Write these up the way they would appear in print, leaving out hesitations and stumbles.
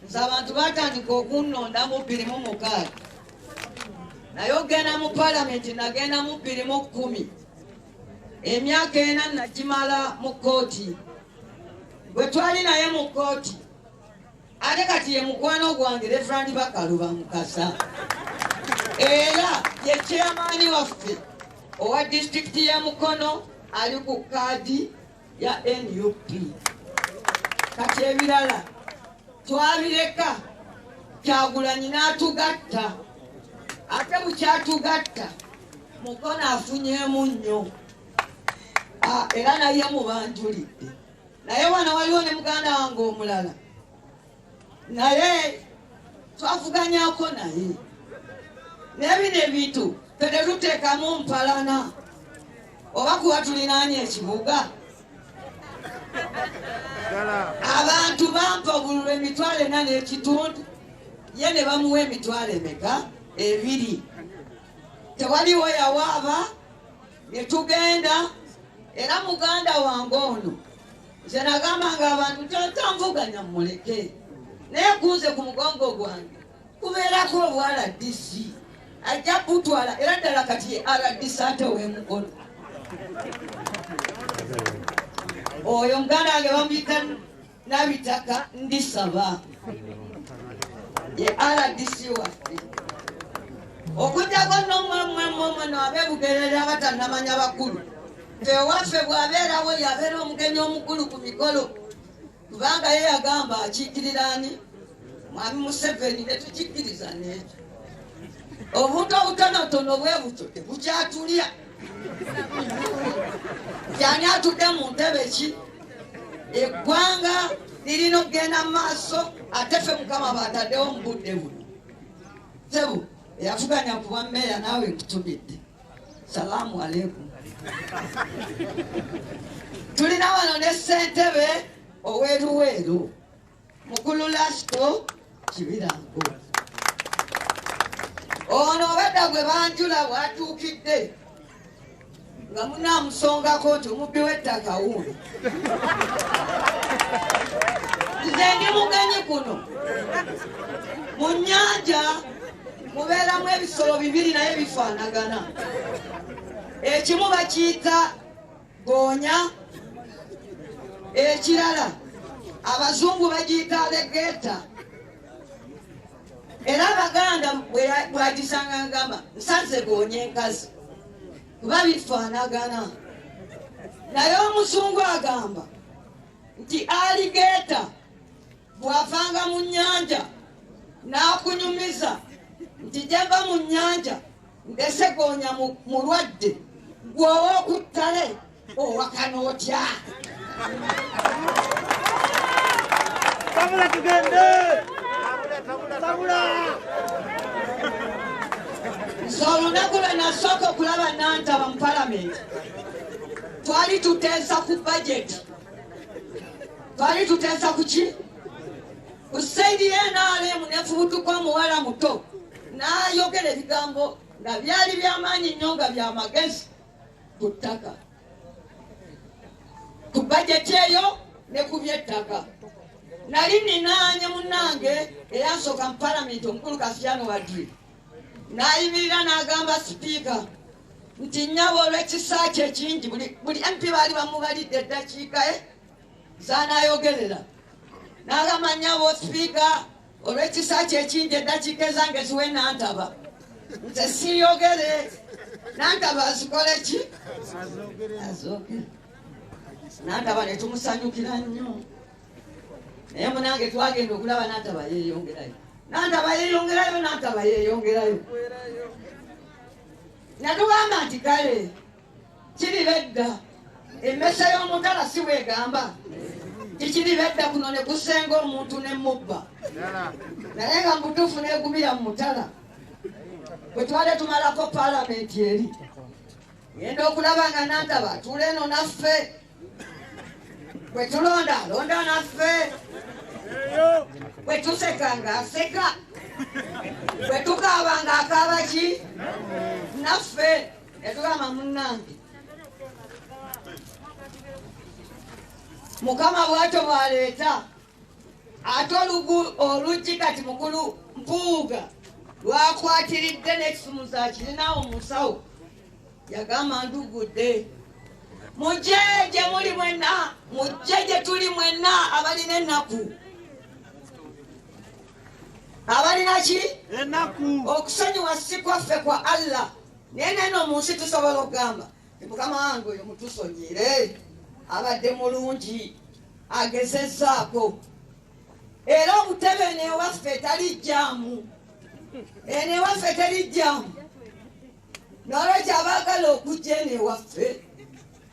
Nze abantu batandika okunnonda mu 2006, naye okugenda mu palamenti nagenda mu 2010. Emyaka 4 nagimala mu kkooti. Bwe twali naye mu kkooti, ate kati ye mukwano gwange Reverend Bakaluba Mukasa, era ye chairman waffe owa disitulikiti ya Mukono, ali ku kaadi ya NUP. Kati ebirala twabireka, Kyagulanyi n'atugatta, ate bukyatugatta Mukono afunyeemu nnyo, era naye mubanjulidde. Naye wano waliwo ne muganda wange omulala, naye twavuganyako naye. Naye bino ebintu tetuteekamu mpalana, oba kuba tulinaanye ekibuga. Abantu bampa obululu 4,500, ye ne bamuwa 2,000 emeka? 2. Tewaliwo yawaaba, ne tugenda. Era muganda wange ono nze nagamba nga abantu tanvuganya mmuleke, naye kunze ku mugongo gwange kubeerako obwa RDC, ajja kutwala. Era ddala kati ye RDC ate ow'Emukono. Oyo muganda wange bamuyita Nabitaka Ndisaba, ye RDC waffe. Okujjako nno ab'eBugerere abatannamanya bakulu, ffe owaffe bw'abeerawo yabeera omugenyi omukulu ku mikolo, kubanga ye yagamba akiikirira ani? Mwami Museveni, ne tukikkiriza n'ekyo. Obuntu obutonotono bwe butyo tebukyatulya. Kyani atudde mu ntebe ki? Eggwanga lirina okugenda mu maaso, ate ffe Mukama bw'ataddewo mu budde buno. Ssebo eyavuganya ku bwa mmeeya, naawe nkutumidde. Salaamu aleikum. Tulina wano ne ssentebe ow'eRuweero, Mukulu Lasco Kibirango. Ono obadda gwe banjula bw'atuukidde nga munaamusongako nti omubbi w'ettaka wuuno. Nze ndi mugenyi kuno. Mu nnyanja mubeeramu ebisolo bibiri naye bifaanagana. Ekimu bakiyita goonya, ekirala abazungu bagiyita alligator. Era abaganda bwagisanga ngamba nsanze goonya enkazi, kuba bifaanagana. Naye omuzungu agamba nti alligator bw'avanga mu nnyanja n'akunyumiza nti gyenva mu nnyanja ndese goonya mulwadde, gwe ow'okuttale owakana otya? Tabula tugende! Tabula! Nze olunaku lwe nasooka okulaba Nantaba mu palamenti, twali tuteesa ku bajeti. Twali tuteesa ku ki? Ku side y'NRM nefubutuka omuwala muto n'ayogera ebigambo nga byali by'amaanyi nnyo, nga by'amagezi ku ttaka, ku bajeti eyo ne ku by'ettaka. Nali ninaanye munnange eyansooka mu palamenti, omukulu Kasiano Wadri, n'ayimirira n'agamba sipiika nti nnyabo, olw'ekisa kye ekingi, buli MP baali bamubalidde eddakiika z'anaayogerera. N'agamba, nnyabo sipiika, olw'ekisa kye ekingi eddakiika ezange ziwe Nantaba, nze siiyogere. Nantaba azikole ki? Azoogere. Nantaba ne tumusanyukira nnyo. Naye munange twagenda okulaba Nantaba yeeyongerayo, Nantaba yeeyongerayo, Nantaba yeeyongerayo. Natugamba nti kale kiriba edda, emmese y'omutala si bwegamba tikiriba edda kuno ne kusenga omuntu ne mubba, naye nga mubutuufu negumira mu mutala. Bwe twale tumalako paalamenti eri, ngenda okulaba nga Nantaba atuula eno naffe, bwe tulonda alonda naffe, bwe tuseka ng'aseka, bwe tukaaba ng'akaaba ki naffe. Netugamba munnange, Mukama bw'atyo bw'aleeta. Ate oluggi kati mukulu Mpuuga lwakwatiridde n'ekisumuzo akirinawo mu nsawo, yagamba ndugudde. Mujje gye muli mwenna, mujje gye tuli mwenna abalina ennaku. Abalina ki? Ennaku. Okusonyiwa si kwaffe, kwa Allah. Naye neno mu nsi tusobola okugamba Mukama wange oyo mutusonyire, abadde mulungi, agezezzaako. Era obutebe eno ewaffe talijjaamu, eno ewaffe terijjaamu. N'olwekyo abaagala okujja eno ewaffe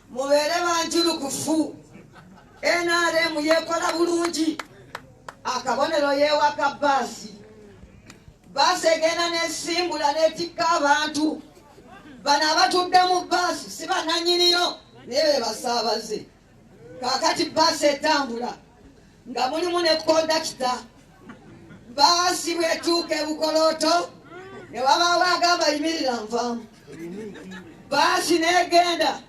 mubeere banjulukufu. NRM yeekola bulungi, akabonero yeewaka baasi. Baasi egenda n'esimbula n'etikka abantu. Bano abatudde mu baasi si bannannyiniyo, naye be basaabaze. Kaakati baasi etambula nga mulimu ne kondakita. Baasi bw'etuuka ebukolooto ne wabaawo agamba yimirira nvaamu. Baasi n'egenda,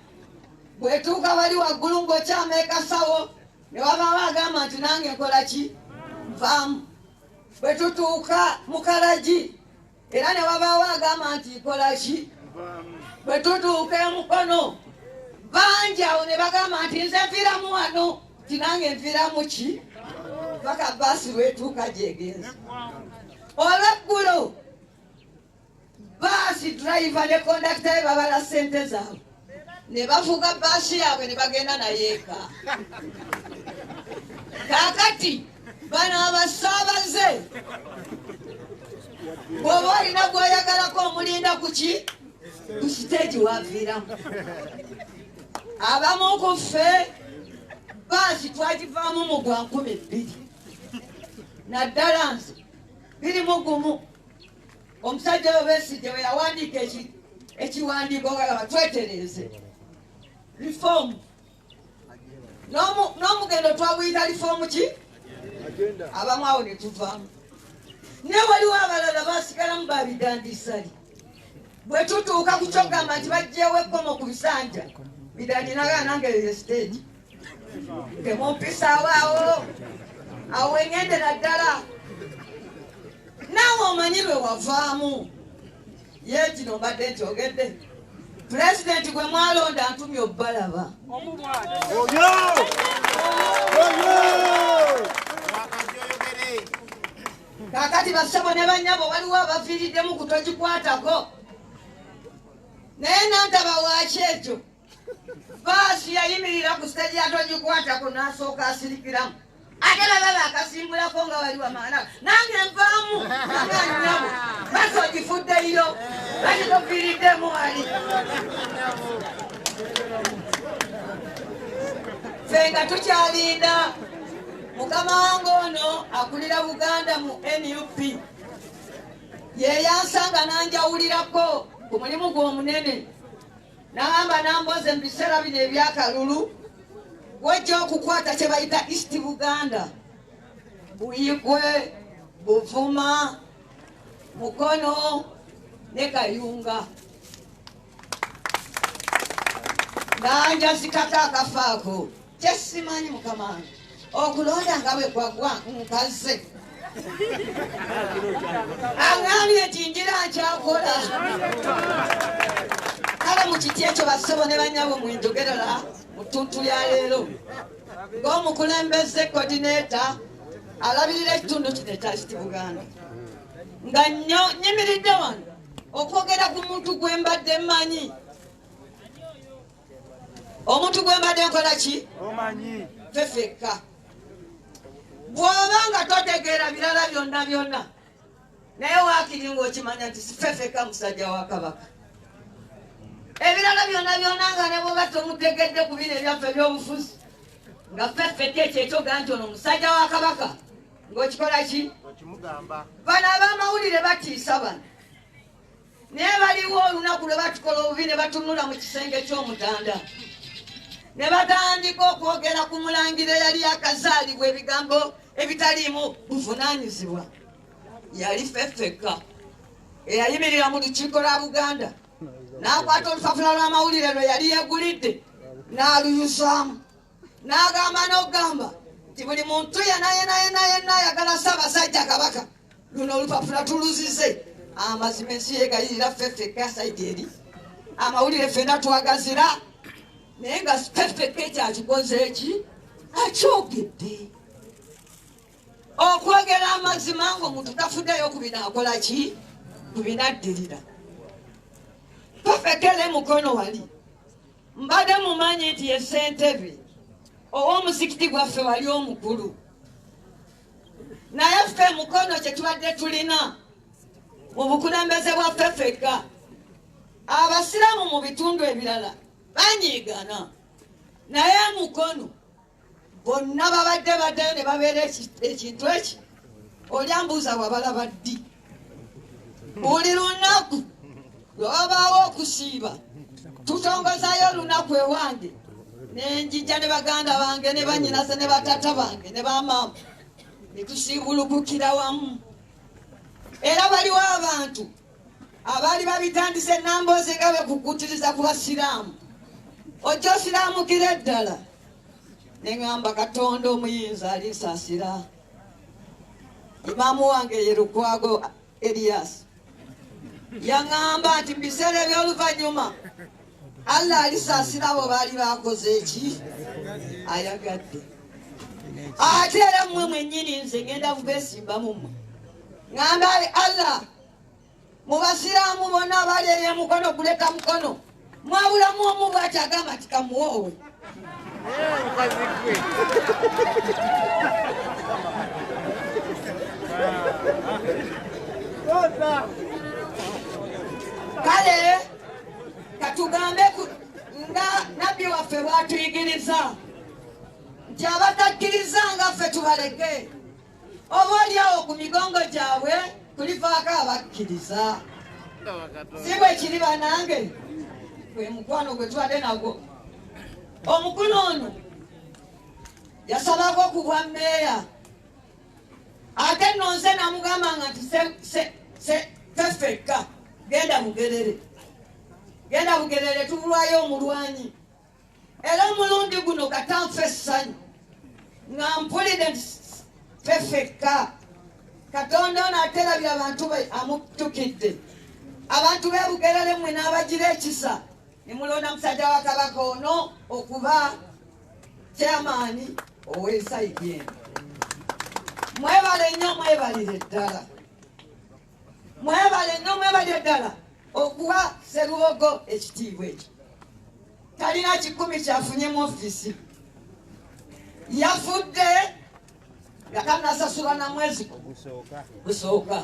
bw'etuuka wali waggulu ng'okyama ekasawo ne wabaawo agamba nti nange nkola ki, nvaamu. Bwe tutuuka mu Kalagi era ne wabaawo agamba nti nkola ki. Bwe tutuuka emukono bangi awo ne bagamba nti nze nviiramu wano, nti nange nviiramu ki, paka baasi lwetuuka gyegenze. Olweggulo baasi driver ne kondakita be babala ssente zaabwe ne bavuga baasi yaabwe ne bagenda naye eka. Kaakati bano abasaabaze bw'oba olina gw'oyagalako omulinda ku ki, ku siteegi waviiramu. Abamu ku ffe baasi twagivaamu mu gwa 2000, naddala nze 2001. Omusajja oyo Besigye bwe yawandiika ekiwandiiko nga twetereeze reform, n'omugendo twaguyita reform ki, abamu awo ne tuvaamu. Naye waliwo abalala basigalamu babidandisali. Bwe tutuuka ku kyogamba nti baggyewo ekkomo ku bisanja, Bidandi nagaa nange eyo stage temumpisaawo awo, awo wengendera ddala. Naawe omanyi lwe wavaamu. Ye kino mbadde nkyogedde, pulezidenti gwe mwalonda ntumye obbalaba. Oyo! Oyo! Kaakati bassebo ne bannyabo, waliwo abaviiriddemu ku togikwatako, naye nantaba waaki ekyo. Baasi yayimirira ku siteegi ya togikwatako n'asooka asirikiramu, ate baba bakasimbulako nga bali wamaana, nange nvaamu. Nga nnyabo basi ogifuddeyo, lwaki toviiriddemu wali? Ffe nga tukyalinda mukama wange ono akulira Buganda mu NUP, ye yansanga n'anjawulirako ku mulimu gwe omunene, n'agamba Namboze, mu biseera bino ebyakalulu wajja okukwata kye bayita East Buganda, Buyigwe, Buvuma, Mukono ne Kayunga. Nanjazikako akafaako kyesimanyi mukama wange okulonda nga bwe kwagwa nkaze aŋŋambye nti njira nkyakola. Kale mu kiti ekyo, bassebo ne bannyabo, mwenjogerera mu ttuntu lya leero ng'omukulembeze coordinator alabirira ekitundu kino ekya East Buganda, nga nnyo nyimiridde wano okwogera ku muntu gwe mbadde mmanyi, omuntu gwe mbadde nkola ki? Omanyi. Fefekka. Bw'oba nga totegeera birala byonna byonna, naye waakiri ng'okimanya nti si Fefekka musajja wa Kabaka. Ebirala byonna byonna nga ne bwoba tomutegedde ku bino ebyaffe ebyobufuzi, nga Fefekka ekyo ekyoga nti ono musajja wa Kabaka, ng'okikola ki? Okimugamba. Bano ab'amawulire batiisa bano, naye baliwo olunaku lwe batukola obubi ne batunula mu kisenge ky'omutanda ne batandika okwogera ku mulangira eyali akazaalibwa ebigambo ebitaliimu buvunaanyizibwa. Yali Ffeffekka eyayimirira mu lukiiko lwa Buganda n'akwata olupapula lw'amawulire lwe yali yegulidde n'aluyuzaamu n'agamba n'okugamba Nti buli muntu yenna yenna yenna yenna ayagala Ssaabasajja Kabaka, luno olupapula tuluzize. Amazima ensi yegayirira ffe ffekka side eri, amawulire ffenna twagazira, naye nga ffe ffekka ekyakikoze eki akyogedde. Okwogera amazima ng'omuntu tafuddeyo ku binaakola ki, ku binaddirira. Fefekere mukono wali mbadde mumanyi nti ye ssentebe ow'omuzikiti gwaffe wali omukulu, naye ffe mukono kye tubadde tulina mu bukulembeze bwaffe ffekka. Abasiraamu mu bitundu ebirala banyiigana, naye mukono bonna babadde baddayo ne babeera ekintu eki oli ambuuza wabalaba ddi. Buli lunaku lwe wabaawo okusiiba tutongozayo olunaku ewange, nenjija ne baganda bange ne bannyinaze ne batata bange ne bamaama ne tusiibulukukira wamu. Era waliwo abantu abaali babitandise nambooze nga bekukkutiriza ku basiraamu, ojja osiraamukira eddala. Ne ŋŋamba Katonda omuyinza alinsaasira. Imaamu wange ye Lukwago Elias yaŋŋamba nti mu biseera eby'oluvannyuma Allah alisaasira abo baali bakoze eki ayagadde. Ate era mmwe mwennyini nze ngenda kubeesimbamu mmwe. Ŋŋamba Allah mu basiraamu bonna abali eyemukono kuleka mukono mwawulamu omu bw'ati agamba nti kamuwoowe. Kale katugambe nga nabbi waffe bw'atuyigiriza nti abatakkiriza nga ffe tubaleke, oba oliawo ku migongo gyabwe kulivaako abakkiriza. Si bwe kiri banange? Gwe mukwano gwe tubadde nagwo. Omukulu ono yasabako ku bwa mmeeya, ate nno nze namugambanga nti feffekka genda Bugerere, genda Bugerere, tubulwayo omulwanyi. Era omulundi guno katanfe essanyu nga mpulidde nti feffekka Katonda ono aterabye abantu be amutukidde. Abantu b'e Bugerere mmwe n'abagira ekisa ne mulonda musajja wa Kabaka ono okuba chairman ow'esayidi eno. Mwebale nnyo, mwebalire ddala, mwebale nnyo, mwebalire ddala okuwa Sserubogo ekitiibwa ekyo. Talina 10 kyafunye mu ofiisi, yafudde nga tannasasula na mwezi gusooka.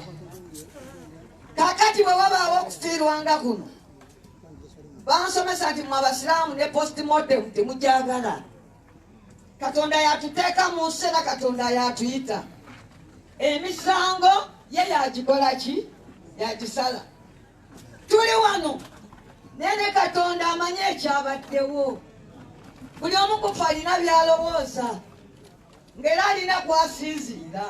Kaakati bwe wabaawo okufiirwanga kuno, bansomesa nti mwe abasiraamu ne postmortem temujagala. Katonda yatuteeka mu nsi era Katonda yatuyita. Emisango ye yagikola ki? Yagisala. Tuli wano naye ne Katonda amanyi ekyabaddewo. Buli omu ku ffe alina by'alowooza ng'era alina kw'asinziira.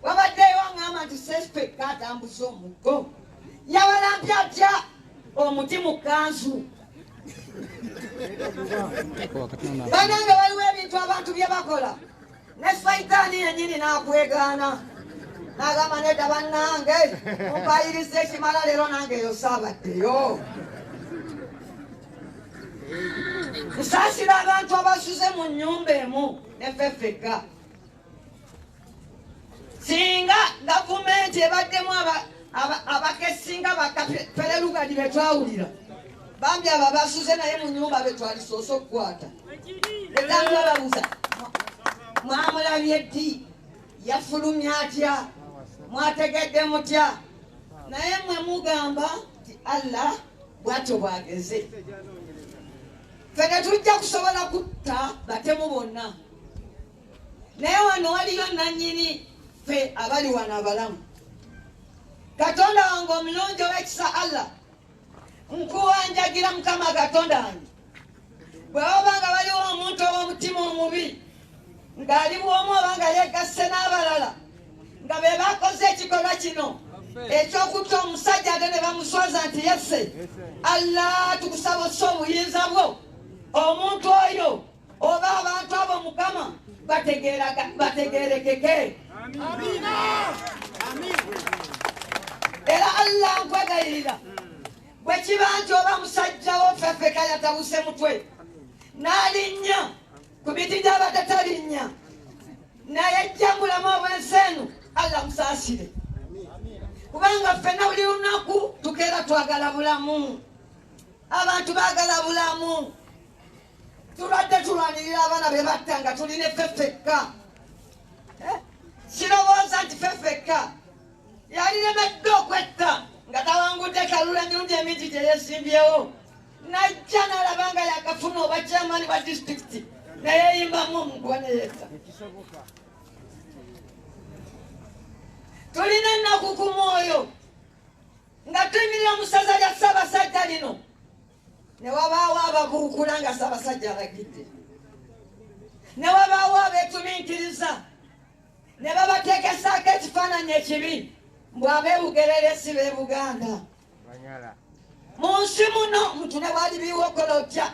Wabaddeyo aŋŋamba nti Sespeka atambuza omuggo, yawalampye atya omuti mu kkanzu? Banange waliwo ebintu abantu bye bakola ne Saitaani yennyini n'akwegaana n'agamba nedda bannange mumpayiriza ekimala leero nange eyo saabaddeyo. Nsaasira abantu abasuze mu nnyumba emu ne ffeffekka. Singa gavumenti ebaddemu abakesinga bakapererugali be twawulira, bambi abo abasuze naye mu nnyumba be twalisoose okukwata. Etandula babuuza mwamulabye ddi, yafulumya atya, mwategedde mutya? Naye mmwe mugamba nti Allah bw'atyo bw'ageze. Ffe tetujja kusobola kutta batemu bonna, naye wano waliyo nannyini ffe abali wano abalamu. Katonda wange omulungi ow'ekisa Allah, nkuwanjagira Mukama Katonda wange, bwe waba nga waliwo omuntu ow'omutima omubi ng'ali bw'omu oba nga yeegasse n'abalala nga be bakoze ekikolwa kino eky'okutta omusajja ate ne bamuswaza nti yesse, Allah tukusaba osse obuyinza bwo omuntu oyo oba abantu abo Mukama Bategeerekeke. Era Allah nkwegayirira bwe kiba nti oba musajjawo ffeffeka yatabuse mutwe n'alinnya ku miti gy'abadde talinnya naye jja mulamu obw'ensi eno, Allah musaasire, kubanga ffenna buli lunaku tukeera twagala bulamu. Abantu baagala bulamu. Tulwadde tulwanirira abaana be batta nga tulina ffeffekka. Sirowooza nti ffeffekka yaliremedde okwetta nga tawangudde kalulu emirundi emingi gye yeesimbyewo, najja n'alaba nga yakafuna oba chairman wa disitulikiti neyeyimbamu omukuba neyetta. Tulina ennaku ku mwoyo nga tuyimirira mu ssaza lya Ssaabasajja lino ne wabaawo ababuukula nga Ssaabasajja alagidde, ne wabaawo abeetuminkiriza ne babateekesaako ekifaananyi ekibi mbw abeebugerere si b'e Buganda. Mu nsi muno mutune walibiiwo okola otya?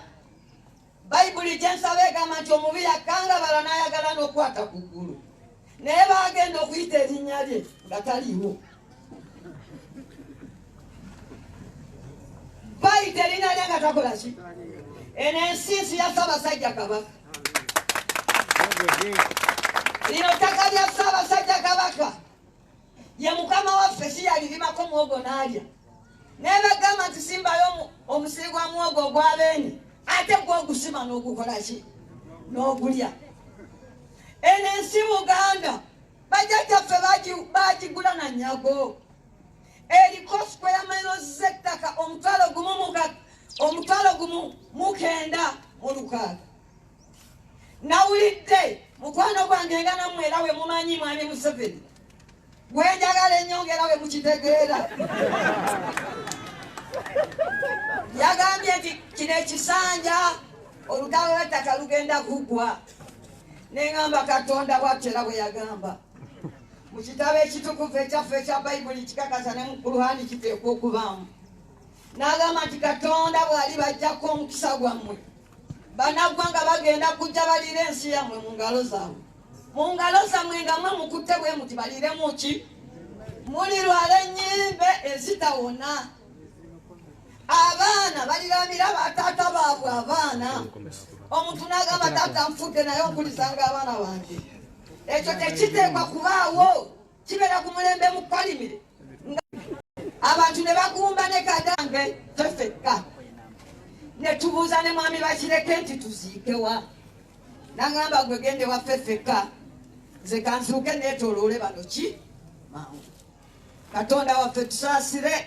Bayibuli gyensaba egamba nti omubi yakangabala n'ayagala n'okukwata ku ggulu, naye baagenda okuyita erinnya lye nga taliiwo. Bayita erinnya lye nga takola ki? Eno ensi nsi ya Ssaabasajja Kabaka. Lino ttaka lya Ssaabasajja Kabaka, ye mukama waffe, si yalirimako muwogo n'alya. Naye bagamba nti simbayo omusiri gwa muwogo ogw'abeeni, ate gw'ogusima n'ogukola ki n'ogulya. Eno ensi Buganda bajjajjaffe bagigula na nnyago. Eriko square miles z'ettaka 1,196. Nawulidde mukwano gwange nga nammwe era we mumanyi Mwami Museveni gwenjagala ennyongera we mukitegeera, yagambye nti kino ekisanja olutalo lw'ettaka lugenda kuggwa. Neŋŋamba Katonda bw'atyo era bwe yagamba mu kitabo ekitukuvu ekyaffe ekya Bayibuli, kikakasa ne mu Kuluhani kiteekwa okubaamu. N'agamba nti Katonda bw'ali bajjako omukisa gwammwe, banaggwanga bagenda kujja baliire ensi yammwe mu ngalo zaabwe, mu ngalo zammwe nga mwe mukutte bwe muti baliiremu ki? Mulirwala ennyimbe ezitawona. Abaana baliramira bataata baabwe. Abaana, omuntu n'agamba, "Taata nfudde, naye okulizanga abaana bange." Ekyo tekiteekwa kubaawo, kibeera ku mulembe mukalimire abantu ne bagumba ne kadange tefekka. Ne tubuuza ne mwami Bakireke nti tuziikewa? Nagamba, "Gwe gende waffe ffekka, nze kanzuuke neetooloole bano ki mangu." Katonda waffe tusaasire.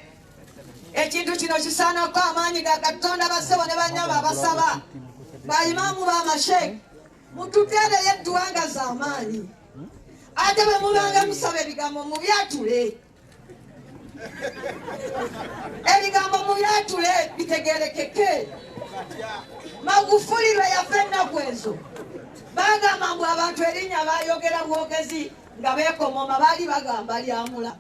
Ekintu kino kisaanako amaanyi ga Katonda. Basebo ne banyaba abasaba, bayimaamu, bamasheeke, mututeereyo edduwanga z'amaanyi. Ate bwe mubanga musaba, ebigambo mubyatule, ebigambo mubyatule bitegerekeke. Magufuli lwe yafa ennaku ezo bagamba mbu abantu erinnya bayogera bwogezi nga beekomoma, baali bagamba lyamula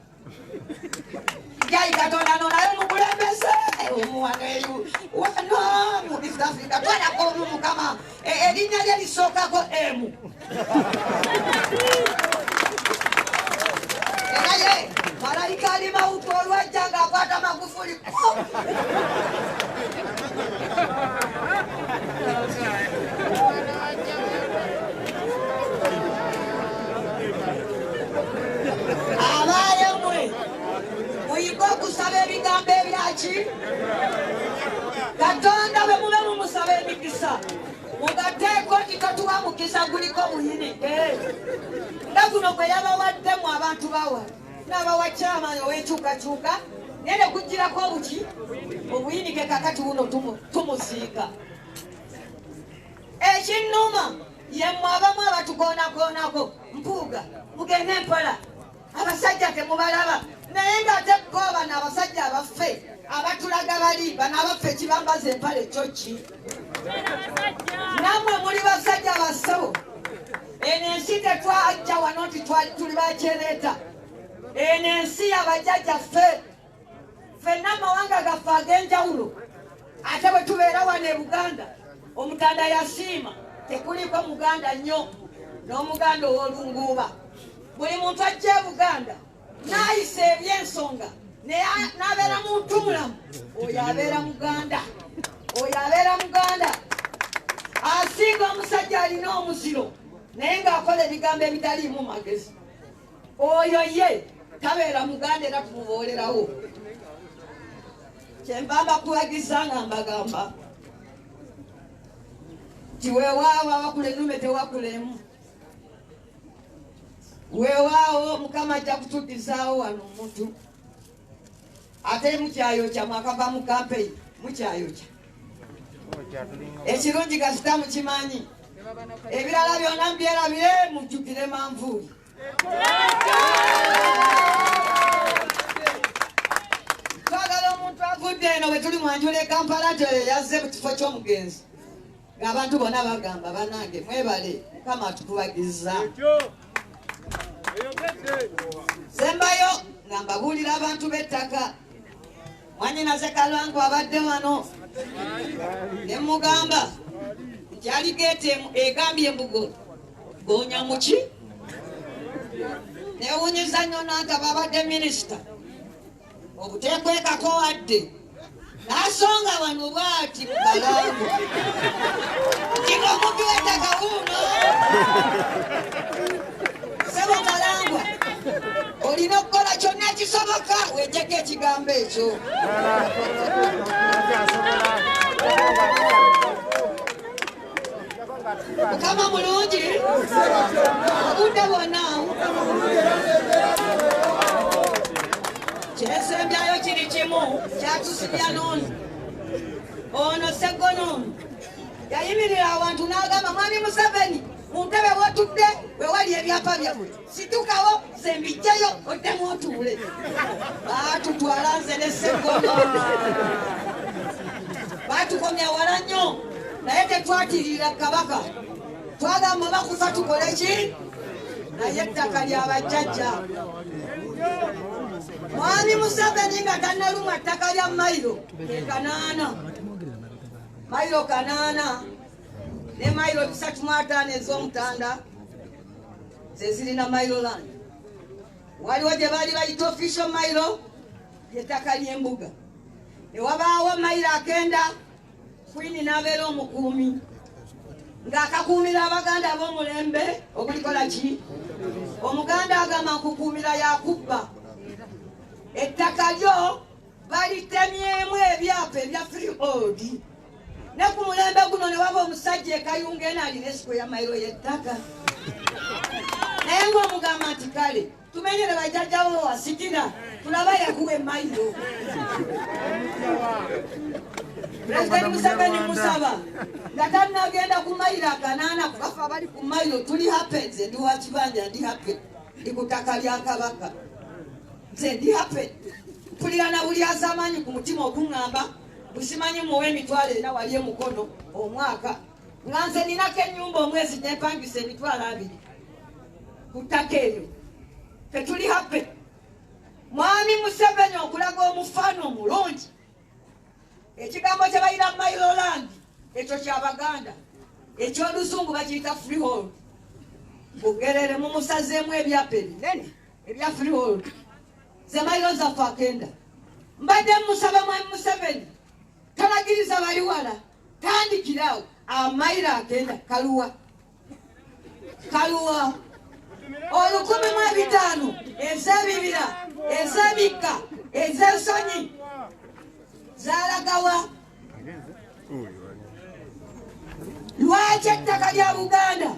jayi. Katonda no naye mukulembeze omuwano eyu wano mu East Africa twalako omu mukama. Erinnya lye lisookako emu era ye malayika ali mawutu olwajja ng'akwata Magufuli. Abaayemwe muyige okusaba ebigambo ebyaki Katonda. Bwe mube mumusaba emikisa, mugateeko nti totuwa mukisa guliko buyinike nga guno gwe yabawaddemu abantu bawa n'abawa kyamaanyi ow'enkyukakyuka, naye ne gugirako obuki obuyinike. Kakati buno tumuziika. Ekinnuma yemmwe abamu abatukoonakoonako, "Mpuuga, mugende mpola, abasajja temubalaba," naye ng'ate bo bano abasajja abaffe abatulaga bali bano abaffe ekibambaza empale kyo ki? Nammwe muli basajja bassebo. Eno ensi tetwajja wano nti tuli bakyereeta. Eno ensi yabajjajjaffe ffenna, amawanga gaffe ag'enjawulo. Ate bwe tubeera wano e Buganda, Omutanda yasiima tekuliko Muganda nnyo. N'omuganda ow'olunguuba, buli muntu ajja e Buganda n'ayisa ebyensonga n'abeera muntu mulamu, oyo abeera muganda, oyo abeera muganda. Asinga omusajja alina omuziro naye ng'akola ebigambo ebitaliimu magezi, oyo ye tabeera muganda, era tumuboolerawo. Kyenva mbakubagiza nga mbagamba nti weewaawo awakula ennume tewakula emu, weewaawo Mukama ajja kutuddizaawo wano omuntu. Ate mukyayokya, mwakava mu kampeyini, mukyayokya. Ekirungi kasita mukimanyi, ebirala byonna mubyerabire, mujjukire manvuuli. Twagala omuntu avudde eno bwe tuli mwanjula e Kampala nti oyo yazze mu kifo ky'omugenzi, ng'abantu bonna bagamba, "Banange mwebale, Mukama atukubagiza." Sembayo nga mbabuulira abantu b'ettaka, mwanyinaze Kalwangu abadde wano ne mugamba nti aligeeta egambye embugo gonya muki. Newunyiza nnyo nantaba abadde minisita obuteekwekako wadde n'asonga wano bwati mu Kalango nti omubbi w'ettaka wuuno. Sebo Kalangwa, olina okukola kyonna ekisoboka wejjeko ekigambo ekyo. Mukama mulungi obudde bwonna. Kyesembyayo kiri kimu kyatusibya nono ono Seggonono yayimirira awantu n'agamba, "Mwami Museveni, mu ntebe wotudde we wali ebyapa byammwe, situkawo sembijjayo oddemu otuule." Baatutwala nze ne Seggonono, baatukomya wala nnyo, naye tetwatirira Kabaka. Twagamba bakufa tukole ki, naye ettaka lyabajjajja. Mwami Museveni nga tannalumwa ttaka lya mayiro ke 8, mayiro 8 ne mayiro 350 ez'omutanda ze zirina mailo land. Waliwo gye baali bayita official mailo, lyettaka ly'embuga, ne wabaawo mayiro 9, Queen n'abeera omukuumi ng'akakuumira Abaganda ab'omulembe ogulikola ki. Omuganda agamba nkukuumira yakubba ettaka lyo, balitemyemu ebyapa ebya freehold. Ne ku mulembe guno ne waba omusajja ekayunga eno alina esiko ya mayiro y'ettaka, naye ng'omugamba nti kale tumenyere bajjajjawo wasikira tulaba yakuwa emayiro. Pulezidenti Museveni musaba nga tannagenda ku mayiro 8, kubafe abali ku mayiro tuli happy. Nze ndi wa kibanja, ndi happy, ndi ku ttaka lya Kabaka, nze ndi happy. Mpulira na buli azamaanyi ku mutima okuŋŋamba busimanyi muwe 40,000 wali emukono omwaka, nga nze ninako ennyumba omwezi nempangisa 20,000 ku ttaka eryo. Tetuli happy. Mwami Museveni, okulaga omufaano omulungi, ekigambo kye bayita mailo land ekyo kyabaganda, ekyoluzungu bakiyita freehold. Bugerere mumusazeemu ebyapa ebinene ebya freehold, ze mayiro zaffe 9. Mbadde musaba, mwami Museveni, tolagiriza bali wala, tandikirawo amayiro 9. Kaluwa, kaluwa 1005 ez'ebibira, ez'ebikka, ez'ensonyi zalagawa? Lwaki ettaka lya Buganda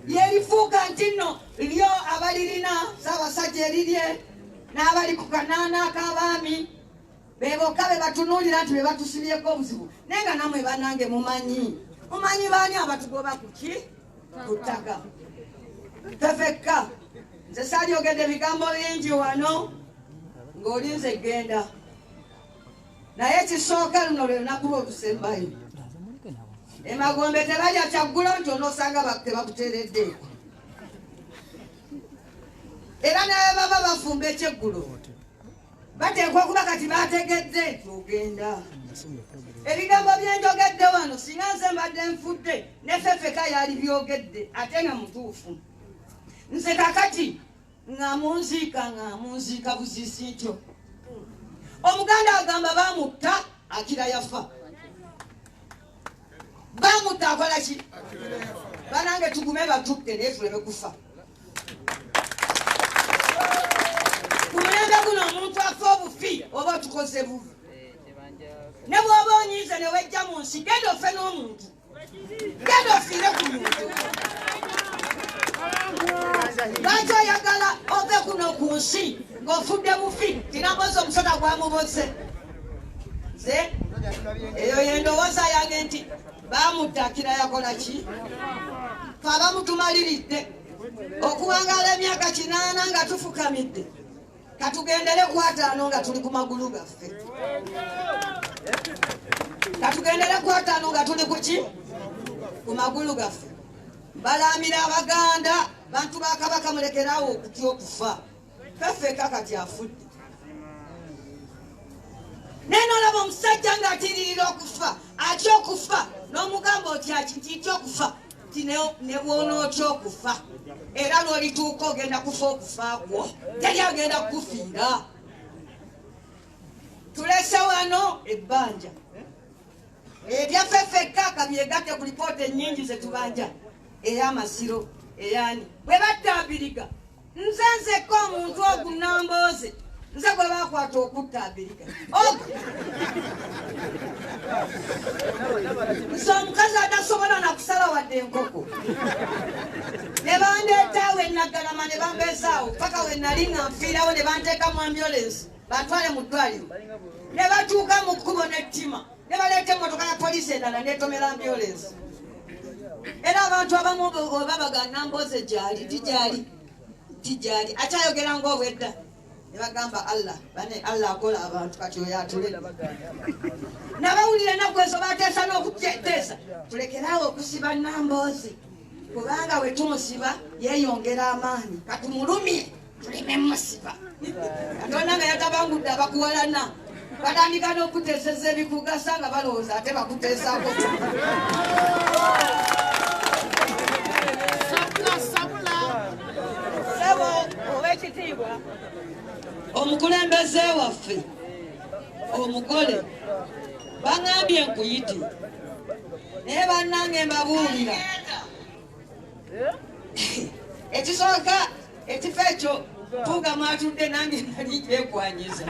lyerifuuka nti nno lyo abalirina Saabasajja erirye n'abali ku kanaana ak'abaami be bokka be batunuulira nti be batusibyeko obuzibu? Naye nga namwe bannange mumanyi, mumanyi baani abatugoba ku ki, ku ttaka. Fefekka nze saalyogedde ebigambo bingi wano ng'olinze genda, naye ekisooka luno lwe lunaku lw'olusembayo. Emagombe tebalya kyaggulo nti onoosanga tebakuteereddeeko, era naye baba bafumba ekyeggulo bateekwa okuba kati bategedde nti ogenda. Ebigambo byenjogedde wano, singa nze mbadde nfudde, ne Fefeka yali byogedde, ate nga mutuufu. Nze kakati nga munziika, nga munziika buziisi ntyo. Omuganda agamba bamutta akira yafa. Bamutta akola ki? Banange tugume batutte naye tuleme kufa. Ku mulembe guno omuntu afa obufi oba otukoze bubi. Ne bw'oba onyiize ne wejja mu nsi, genda ofe n'omuntu. Genda ofiire ku muntu. Lwaki oyagala ove kuno ku nsi ng'ofudde bufi? Kinambozi omusota gwamuboze. Nze eyo yendowooza yange nti bamutta akira yakola ki? Fe abamu tumaliridde okuwangaala emyaka 80 nga tufukamidde. Katugendere ku 50 nga tuli ku magulu gaffe. Katugendere ku 50 nga tuli ku ki? Ku magulu gaffe. Balamira Abaganda, bantu ba Kabaka mulekerawo okutya okufa. Ffeffeka kati afudde. Naye n'olaba omusajja ng'atiiririra okufa, atya okufa, n'omugamba otya ki nti ntya okufa, nti ne bw'onootya okufa, era lw'olituuka ogenda kufa okufa kwo, teri agenda kukufiira. Tulese wano ebbanja. Ebyaffe ffekka kabyegatte ku lipoota ennyingi ze tubanja, ey'amasiro, ey'ani. Bwe batta Abiriga, nze nzekka omuntu ogu Nambooze, nze gwe bakwata okutta Abiriga. Ogu. Nze omukazi atasobola na kusala wadde enkoko. Ne bandeetaawo e Naggalama ne bambeezaawo paka we nali nga nfiirawo, ne banteeka mu ambulance bantwale mu ddwaliro. Ne batuuka mu kkubo n'ettima, ne baleeta emmotoka ya poliisi endala n'etomera ambulance. Era abantu abamu oba bagamba Nambooze gy'ali, tigyali, tigyali, akyayogera ng'obwedda. Ne bagamba Allah, bane Allah akola abantu kati oyo atule. Nabawulira ennaku ezo bateesa n'okuteesa, tulekeraawo okusiba Nambooze kubanga bwe tumusiba yeeyongera amaanyi, katumulumye tuleme musiba. Katonda nga yatabangudde abakuwalana, batandika n'okuteeseza ebikugasa nga balowooza ate bakuteesaako. Sabula, sabula. Ssebo ow'ekitiibwa, omukulembeze waffe omugole, baŋŋambye nkuyite, naye bannange mbabuulira ekisooka, ekifo ekyo Mpuuga mwatudde nange nali gyekwanyiza.